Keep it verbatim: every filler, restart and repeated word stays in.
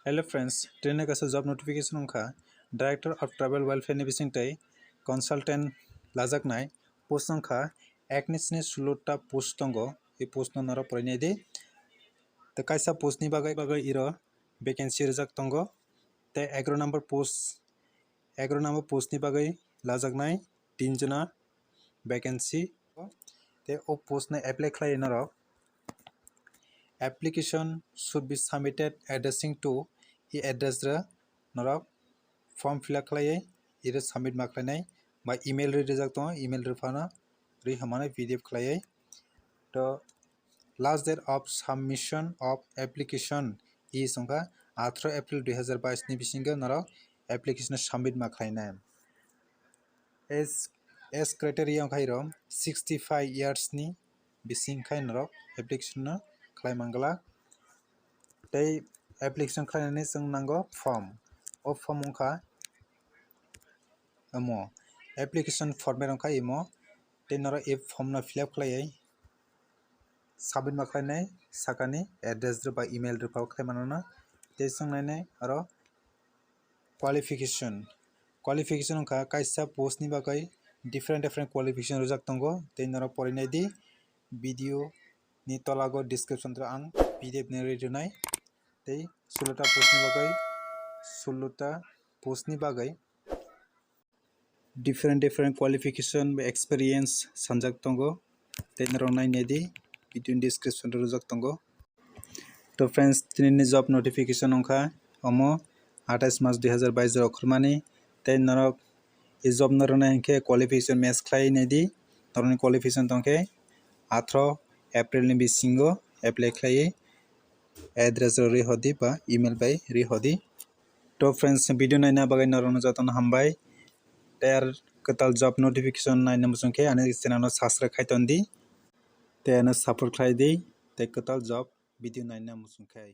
Hello friends, tini kaisa job notification wngkha Director of Tribal Welfare ni bisingtwi consultant lajaknai post wngkha eknisni sulota post tongo. I post no norok porinai di. Tei kaisa post ni bagwi bagwi iro vacancy rijak tongo. Tei egaro number post, egaro number post ni bagwi lajaknai tin jona vacancy. Tei o post no apply khlai norok application should be submitted addressing to i address re norok form fill up khlaiwi ire submit ma khlainai ba email ri rijak tongo, email ri phano ri hwnmano P D F khlaiwi. To last date of submission of application is wngkha atharo April dui hazar bais ni bisingo norok application submit ma khlainai. Age, age criteria wngkha iro sixty five years ni bising khai norok application no khlai mangla. Tei application khlainani chwng nango form. O form wngkha omo application format wngkha imo. Tei norok e form no fill up khlaiwi submit ma khlainai sakani address rw ba email rw phano khlai mano. Tei chwng nainai aro qualification. Qualification wngkha kaisa post ni bagwi different different qualification rijak tongo. Tei norok porinai di video ni tolago description o ang P D F ni ri rwnai. Tei sulota post ni bagwi, sulota post ni bagwi different different qualification ba experience sanjak tongo. Tei norok nainai di video ni description o rijak tongo. To friends, tini ni job notification wngkha omo athais mas dui hazar bais rok khormani. Tei norok e job no rwnai hinkhe qualification match khlai nai di. Norokni qualification tongkhe atharo April ni bisingo apply khlaiwi address rok ri hodi ba email bai ri hodi. To friends, video naina bagwi norokno jotono hambai. Tei ar kwtal job notification naina muchung khe ani channel no subscribe khai ton di. Tei ano support khlai di. Tei kwtal job video naina muchung khe.